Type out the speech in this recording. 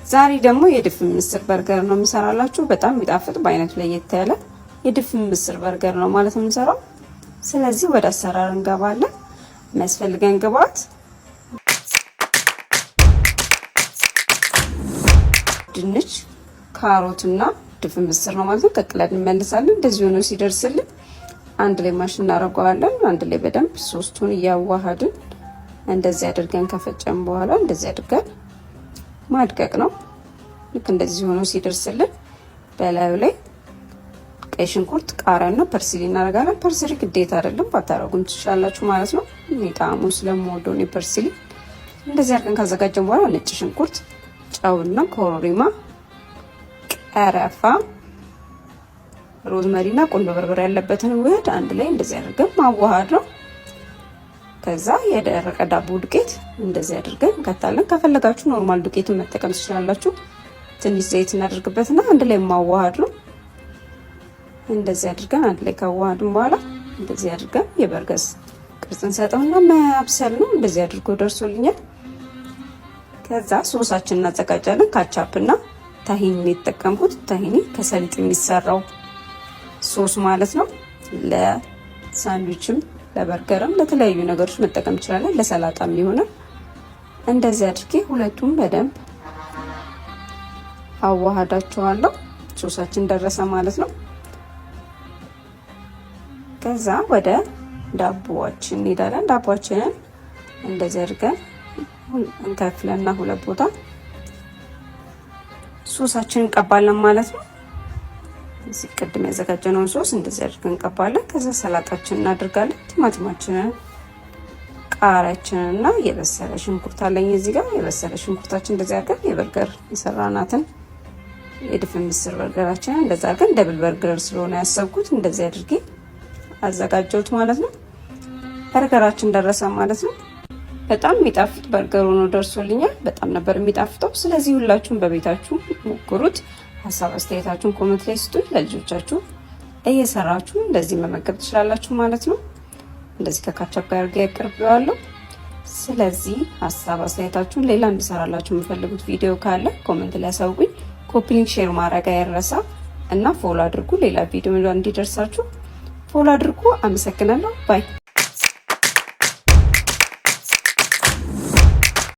ዛሬ ደግሞ የድፍን ምስር በርገር ነው የምሰራላችሁ። በጣም የሚጣፍጥ በአይነቱ ለየት ያለ የድፍን ምስር በርገር ነው ማለት ነው የምሰራው። ስለዚህ ወደ አሰራር እንገባለን። የሚያስፈልገን ግብአት ድንች፣ ካሮትና ድፍን ምስር ነው ማለት ነው። ቀቅለን እንመልሳለን። እንደዚህ ሆኖ ሲደርስልን አንድ ላይ mash እናደርገዋለን። አንድ ላይ በደንብ ሶስቱን እያዋሃድን እንደዚህ አድርገን ከፈጨን በኋላ እንደዚህ አድርገን ማድቀቅ ነው። ልክ እንደዚህ ሆኖ ሲደርስልን በላዩ ላይ ቀይ ሽንኩርት፣ ቃሪያና parsley እናደርጋለን። Parsley ግዴታ አይደለም፣ ባታረጉም ትችላላችሁ ማለት ነው። እኔ ጣዕሙን ስለምወደው ነው parsley። እንደዚህ አድርገን ካዘጋጀን በኋላ ነጭ ሽንኩርት፣ ጨውና ኮሮሪማ፣ ቀረፋ፣ rosemary እና ቁንዶ በርበሬ ያለበትን ውህድ አንድ ላይ እንደዚህ አድርገን ማዋሃድ ነው። ከዛ የደረቀ ዳቦ ዱቄት እንደዚህ አድርገን እንከታለን። ከፈለጋችሁ normal ዱቄትን መጠቀም ትችላላችሁ። ትንሽ ዘይት እናደርግበትና አንድ ላይ ማዋሃድ ነው። እንደዚህ አድርገን አንድ ላይ ካዋሃድን በኋላ እንደዚህ አድርገን የበርገር ቅርጽ እንሰጠውና ማብሰል ነው። እንደዚህ አድርጎ ደርሶልኛል። ከዛ ሶሳችን እናዘጋጃለን። ካቻፕና ታሂኒ የተጠቀምኩት ታሂኒ ከሰሊጥ የሚሰራው ሶስ ማለት ነው። ለሳንድዊችም ለበርገርም ለተለያዩ ነገሮች መጠቀም እንችላለን። ለሰላጣም ይሆናል። እንደዚህ አድርጌ ሁለቱም በደንብ አዋሃዳቸዋለሁ። ሶሳችን ደረሰ ማለት ነው። ከዛ ወደ ዳቦዋችን እንሄዳለን። ዳቦዋችንን እንደዚህ አድርገን እንከፍለና ሁለት ቦታ ሶሳችንን እንቀባለን ማለት ነው። እዚህ ቅድም ያዘጋጀነውን ሶስ እንደዚህ አድርገን እንቀባለን። ከዛ ሰላጣችንን እናደርጋለን። ቲማቲማችንን፣ ቃሪያችንን እና የበሰለ ሽንኩርት አለኝ እዚህ ጋር የበሰለ ሽንኩርታችን እንደዚህ አድርገን የበርገር የሰራናትን የድፍን ምስር በርገራችንን እንደዛ አድርገን double burger ስለሆነ ያሰብኩት እንደዚህ አድርጌ አዘጋጀሁት ማለት ነው። በርገራችን ደረሰ ማለት ነው። በጣም የሚጣፍጥ በርገር ሆኖ ደርሶልኛል። በጣም ነበር የሚጣፍጠው። ስለዚህ ሁላችሁም በቤታችሁ ሞክሩት። ሀሳብ አስተያየታችሁን comment ላይ ስጡኝ። ለልጆቻችሁ እየሰራችሁ እንደዚህ መመገብ ትችላላችሁ ማለት ነው። እንደዚህ ከካቻፕ ጋር አቅርቤዋለሁ። ስለዚህ ሀሳብ አስተያየታችሁን፣ ሌላ እንድሰራላችሁ የምፈልጉት ቪዲዮ ካለ comment ላይ አሳውቁኝ። Copy link፣ share ማድረግ አይረሳ እና follow አድርጉ። ሌላ ቪዲዮ እንዲደርሳችሁ follow አድርጉ። አመሰግናለሁ። Bye።